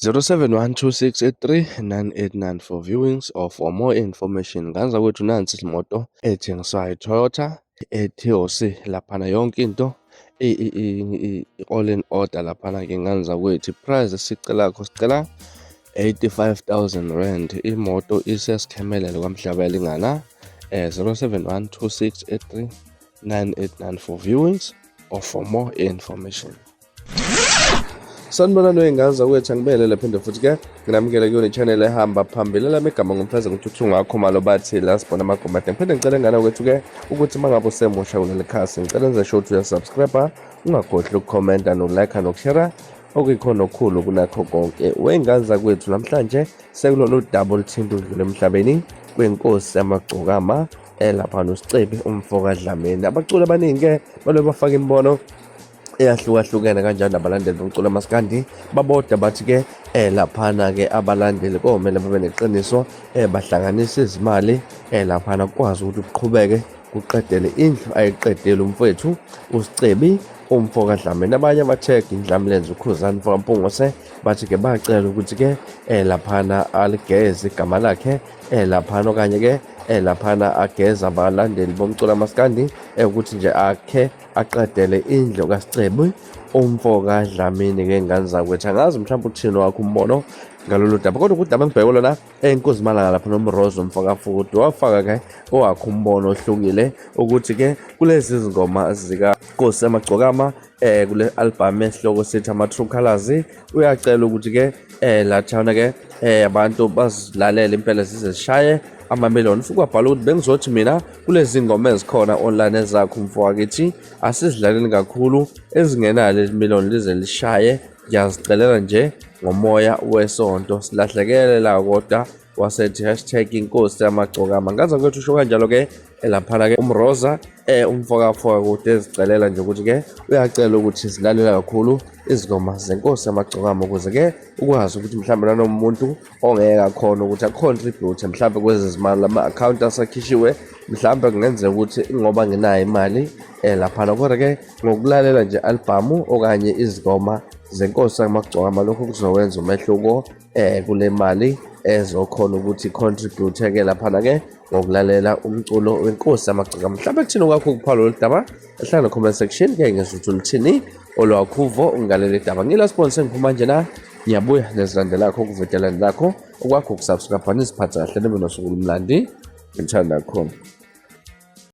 0712683989 for viewings or for more information. Nganza kwethu nansi imoto ethengiswayo, iToyota Etios laphana, yonke into all in order laphana-ke nganza kwethu. Price esicelakho, sicela 85,000 rand. Imoto isesikhemelele kwaMhlabuyalingana. 0712683989 for viewings or for more information. Sanibonani wey'ngane zakwethu, angibelele phinde futhi-ke nginamukele kuyona i-channel ehamba phambili. Lami igama ngumfeze ngithuthu ngakho malo bathi la sibona amagomade. Ngiphinde ngicele ngane kwethu-ke ukuthi uma ngabe usemusha kuleli khasi, ngicela enze sure ukuthi uyasubscribe, ungakhohlwa ukukhomenta nokulike nokushera, okuyikhona okukhulu kunakho konke. Wey'ngane zakwethu, namhlanje sekulolu daba oluthinta udlula emhlabeni kwenkosi yamagcokama elapha noSicebi umfo kaDlamini. Abaculi abaningi-ke balobe bafaka imibono eyahlukahlukene kanjalo nabalandeli bomculo maskandi babodwa bathi-ke laphana-ke abalandeli komele babe neqiniso, bahlanganise izimali laphana kukwazi ukuthi kuqhubeke kuqedele indlu ayiqedele umfowethu uSicebi umfo kaDlamini. Abanye abathe indlamlenze uKhuzani mfo kaMpungose bathi-ke bacela ukuthi-ke laphana aligeze igama lakhe laphana, okanye-ke laphana ageze abalandeli bomculo amaskandi, ukuthi nje akhe aqedele indlu kaSicebi umfo kaDlamini-ke. Ngane zakwethu, angazi mhlawumbe uthini wakho umbono ngalolu daba, kodwa kudaba engibheke lona enkozimalanga lapha noMrozo umfo kaFudu wafaka-ke owakhe umbono ohlukile ukuthi-ke kulezi zingoma zikaNkosi Amagcokama kule album esihloko sithi ama-True Colors, uyacela ukuthi-ke lathana ke abantu bazilalele impela zize zishaye amamiliyoni. Futhi kwabhala ukuthi bengizothi mina kulezi ngoma ezikhona online ezakho umfo wakithi, asizilaleli kakhulu ezingenalo imiliyoni lize lishaye, ngiyazicelela nje ngomoya wesonto silahlekele la. Kodwa wasethi hashtag inkosi yamagcokama. Ngaza kwethu usho kanjalo ke elaphana ke uMroza umfokafoka kude ezicelela nje ukuthi ke uyacela ukuthi zilalela kakhulu izingoma zenkosi yamagcokama ukuze ke ukwazi ukuthi mhlawumbe nanoma umuntu ongeke akhona ukuthi acontribute mhlawumbe kwezezimali lama-akhawunti asakhishiwe, mhlawumbe kungenzeka ukuthi ngoba nginayo imali laphana, kodwa ke ngokulalela nje albhamu okanye izingoma zenkosi yamagcokama, lokho kuzowenza umehluko kule mali ezokhona ukuthi contribute ke laphana ke ngokulalela umculo wenkosi yamagcokama. Mhlawumbe kuthini okwakho ukuphala lolu daba? Ehlala comment section ke ngezwe ukuthi luthini olwakho uvo ngaleli daba. Ngila sponsor ngiphuma nje na ngiyabuya nezilandelakho kuvedelani lakho okwakho ukusubscribe, niziphathe kahle, nibe nosuku olumnandi. Ngithanda kakhulu.